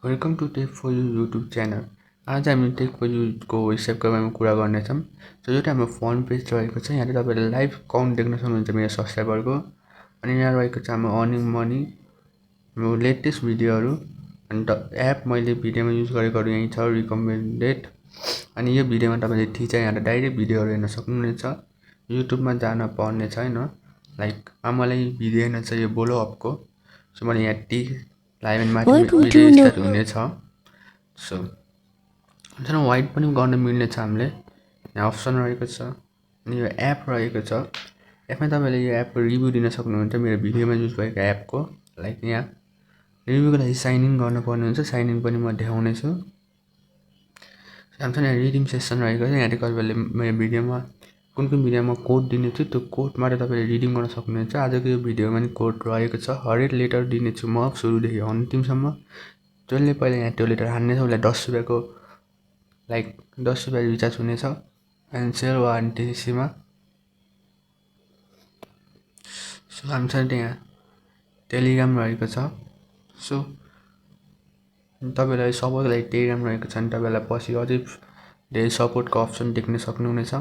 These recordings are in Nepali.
Welcome to tech for you YouTube channel. आज हामी टेक फर युको स्टेपको बारेमा कुरा गर्नेछौँ। सो एउटा हाम्रो फन पेज रहेको छ। यहाँ तपाईँले लाइभ काउन्ट देख्न सक्नुहुन्छ मेरो सब्सक्राइबरको। अनि यहाँ रहेको छ हाम्रो अर्निङ मनी, हाम्रो लेटेस्ट भिडियोहरू। अनि एप मैले भिडियोमा युज गरेकोहरू यहीँ छ, रिकमेन्डेड। अनि यो भिडियोमा तपाईँले थिचर यहाँ डाइरेक्ट भिडियोहरू हेर्न सक्नुहुनेछ। युट्युबमा जान पर्ने छैन। लाइक मलाई भिडियो हेर्न छ यो बोलो अपको। सो मैले यहाँ टी लाइभमा भिडियो स्टार्ट हुनेछ। सो जुन वाइड पनि गर्न मिल्नेछ हामीले। यहाँ अप्सन रहेको छ अनि यो एप रहेको छ। एपमा तपाईँले यो एपको रिभ्यू दिन सक्नुहुन्छ मेरो भिडियोमा युज भएको एपको। लाइक यहाँ रिभ्यूको लागि साइन इन गर्नुपर्ने हुन्छ। साइन इन पनि म देखाउनेछु। सामसँग यहाँ रिडिम सेसन रहेको छ। यहाँ तपाईँले मेरो भिडियोमा कुन भिडियोमा कोड दिनेछु त्यो कोडबाट तपाईँले रिडिम गर्न सक्नुहुन्छ। आजको यो भिडियोमा नि कोड रहेको छ। हरेक लेटर दिनेछु म सुरुदेखि अन्तिमसम्म। जसले पहिला यहाँ त्यो लेटर हान्नेछ उसलाई 10 रुपियाँको लाइक 10 रुपियाँ रिचार्ज हुनेछ एनसेल वा एनटिसीमा। सो हामीसँग यहाँ टेलिग्राम रहेको छ। सो तपाईँलाई सपोर्टको लागि टेलिग्राम रहेको छ भने तपाईँलाई पछि अझै धेरै सपोर्टको अप्सन देख्न सक्नुहुनेछ।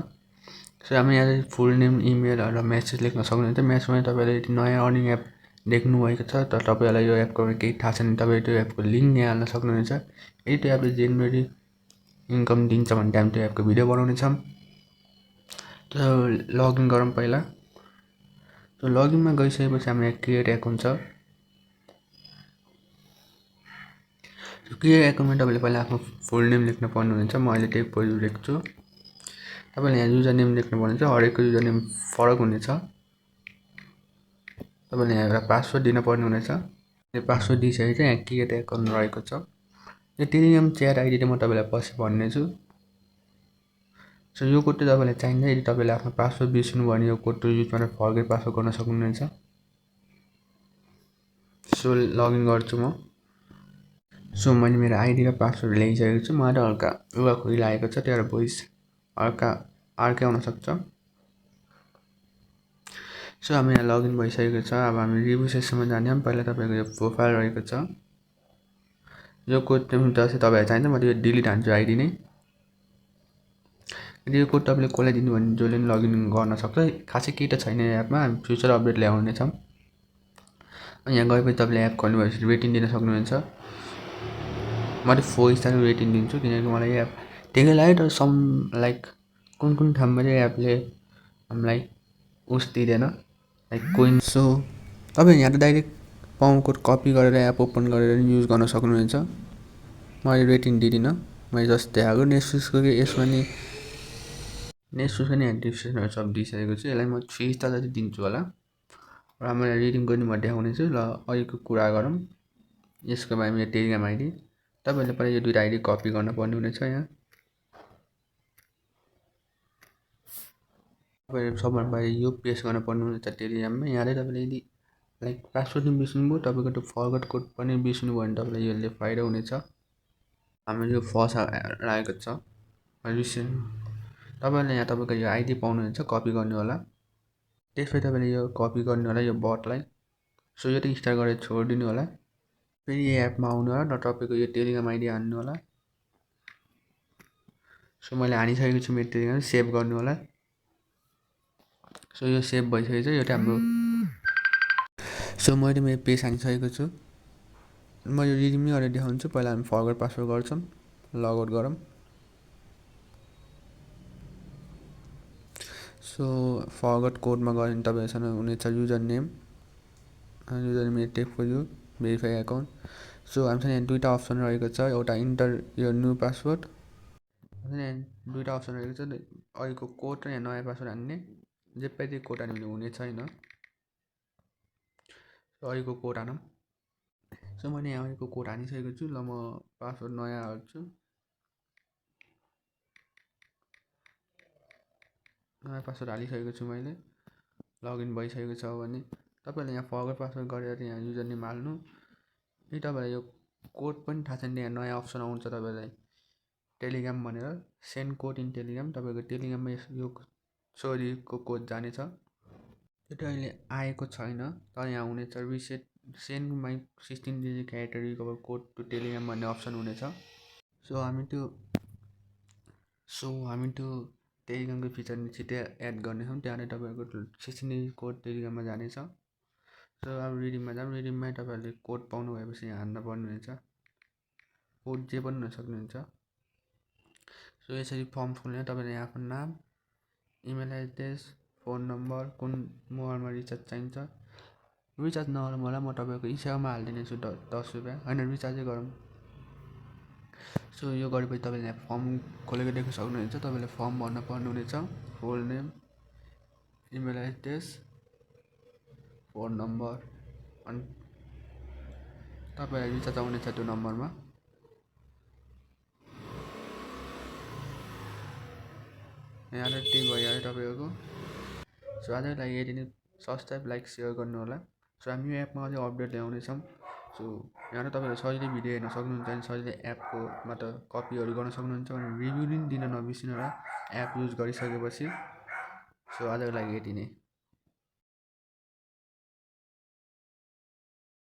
सो हामी यहाँ फुल नेम, इमेल र मेसेज लेख्न सक्नुहुन्छ। मेसेजमा तपाईँले यदि नयाँ अर्निङ एप देख्नुभएको छ तर तपाईँलाई यो एपको केही थाहा छैन, तपाईँ त्यो एपको लिङ्क यहाँ हाल्न सक्नुहुनेछ। यदि त्यो एपले जेनरली इन्कम दिन्छ भने हामी त्यो एपको भिडियो बनाउनेछौँ। त लगइन गरौँ पहिला। सो लगइनमा गइसकेपछि हाम्रो यहाँ क्रिएट एकाउन्ट छ। क्रिएट एकाउन्टमा तपाईँले पहिला आफ्नो फुल नेम लेख्न पर्नुहुन्छ। म अहिले टेक फर यु लेख्छु। तपाईँले यहाँ युजर नेम लेख्नु पर्नेछ। हरेकको युजर नेम फरक हुनेछ। तपाईँले यहाँ एउटा पासवर्ड दिनुपर्ने हुनेछ। यो पासवर्ड दिइसकेपछि यहाँ क्रिएट एकाउन्ट रहेको छ। यो टेलिग्राम च्याट आइडी म तपाईँलाई पछि भन्नेछु। सो यो कोड चाहिँ तपाईँलाई चाहिन्छ। यदि तपाईँले आफ्नो पासवर्ड बिर्सिनुभयो भने यो कोड युज गरेर फर्केट पासवर्ड गर्न सक्नुहुनेछ। सो लगइन गर्छु म। सो मैले मेरो आइडी र पासवर्ड ल्याइसकेको छु। मलाई हल्का रुवाखोरी लागेको छ, त्यही भएर भोइस हल्का अर्कै आउनसक्छ। सो हामी यहाँ लगइन भइसकेको छ। अब हामी रिभ्यू सेसनमा जाने। पहिला तपाईँको यो प्रोफाइल रहेको छ। यो कोड चाहिँ तपाईँलाई चाहिन्छ। म त्यो डिलिट हान्छु आइडी नै। यदि यो कोड तपाईँले कसलाई दिनु भने जसले पनि लगइन गर्न सक्छ। खासै केही त छैन यो एपमा, हामी फ्युचर अपडेट ल्याउनेछौँ। अनि यहाँ गएपछि तपाईँले एप खोल्नु भएपछि रेटिङ दिन सक्नुहुन्छ। म त 4 स्टारको रेटिङ दिन्छु किनकि मलाई यो एप ठिकै लाग्यो। तर सम लाइक कुन ठाउँमा चाहिँ एपले हामीलाई उस दिँदैन लाइक कोइन। सो तपाईँ यहाँ त डाइरेक्ट पाउँ कोड कपी गरेर एप ओपन गरेर युज गर्न सक्नुहुन्छ। म अहिले रेटिङ दिँदिनँ, मैले जस्ट देखाएको। नेक्स्टको यसमा नि नेक्स्टको नि डिस्क्रिप्सनहरू सब दिइसकेको छु। यसलाई म 3 स्टार जति दिन्छु होला। र मैले रिडिङ गर्ने म देखाउनेछु। ल अहिलेको कुरा गरौँ यसको बारेमा। मेरो टेलिग्राम आइडी तपाईँहरूले पहिला यो दुईवटा आइडी कपी गर्नुपर्ने हुनेछ। यहाँ तपाईँले सबभन्दा पहिला यो पेस्ट गर्नुपर्ने हुनेछ टेलिग्राममा। यहाँ चाहिँ तपाईँले यदि लाइक पासवर्ड पनि बिर्सिनुभयो, तपाईँको त्यो फरवर्ड कोड पनि बिर्सिनुभयो भने तपाईँलाई यसले फाइदा हुनेछ। हाम्रो यो फर्स्ट लागेको छ रिसेन्ट। तपाईँले यहाँ तपाईँको यो आइडी पाउनुहुन्छ, कपी गर्नु होला। त्यसपछि तपाईँले यो कपी गर्नु होला यो बटलाई। सो यो त स्टार्ट गरेर छोडिदिनु होला। फेरि यो एपमा आउनु होला र तपाईँको यो टेलिग्राम आइडी हान्नु होला। सो मैले हानिसकेको छु मेरो टेलिग्राम, सेभ गर्नु होला। सो यो सेभ भइसकेको छ। यो चाहिँ हाम्रो सो मैले मेरो पेज हानिसकेको छु। म यो रिडिम नै गरेर देखाउँछु। पहिला हामी फरवर्ड पासवर्ड गर्छौँ, लगआउट गरौँ। सो फरवर्ड कोडमा गयो भने तपाईँसँग हुनेछ युजर नेम मेरो tech for you verify account. So हामीसँग यहाँ दुईवटा अप्सन रहेको छ। एउटा इन्टर यो न्यू पासवर्ड, यहाँ दुईवटा अप्सन रहेको छ। अहिलेको कोड र यहाँ नयाँ पासवर्ड हान्ने। जे पाइ त्यो कोड हान्यो भने हुने छैन। अहिलेको कोड हानौँ। सो मैले यहाँ अहिलेको कोड हानिसकेको छु। ल म पासवर्ड नयाँ हाल्छु। नयाँ पासवर्ड हालिसकेको छु मैले। लगइन भइसकेको छ भने तपाईँले यहाँ फरवर्ड पासवर्ड गरेर यहाँ युजर नेम हाल्नु। यदि तपाईँलाई यो कोड पनि थाहा छैन, यहाँ नयाँ अप्सन आउँछ तपाईँलाई टेलिग्राम भनेर, सेन्ड कोड इन टेलिग्राम। तपाईँको टेलिग्राममा यो सोरीको कोड जानेछ। त्यो चाहिँ अहिले आएको छैन, तर यहाँ हुनेछ reset send my 16 digit character recover code to Telegram भन्ने अप्सन हुनेछ। सो हामी त्यो टेलिग्रामको फिचर छिट्टै एड गर्नेछौँ। त्यहाँनिर तपाईँहरूको 16 डिजिट कोड टेलिग्राममा जानेछ। सो अब रिडिममा जाऊँ। रिडिममै तपाईँहरूले कोड पाउनु भएपछि यहाँ हान्न पर्नुहुनेछ। कोड जे पनि हुन सक्नुहुन्छ। सो यसरी फर्म खोल्ने तपाईँले यहाँ आफ्नो नाम, इमेल एड्रेस, फोन नम्बर, कुन मोबाइलमा रिचार्ज चाहिन्छ। रिचार्ज नगरौँ होला, म तपाईँको इसेवामा हालिदिनेछु 10 रुपियाँ, होइन रिचार्जै गरौँ। सो यो गरेपछि तपाईँले यहाँ फर्म खोलेको देख्न सक्नुहुन्छ। तपाईँले फर्म भर्न पर्नुहुनेछ। Full name, email address, phone number, अनि तपाईँलाई रिचार्ज आउनेछ त्यो नम्बरमा। यहाँ त्यही भइहाल्यो तपाईँको। सो आजको लागि यति नै। सब्सक्राइब, लाइक, सेयर गर्नु होला। सो हामी यो एपमा अझै अपडेट ल्याउनेछौँ। सो यहाँ तपाईँले सजिलै भिडियो हेर्न सक्नुहुन्छ अनि सजिलै एपको मतलब कपीहरू गर्न सक्नुहुन्छ अनि रिभ्यू पनि दिन नबिर्सिनु होला एप युज गरिसकेपछि। सो आजको लागि यति नै।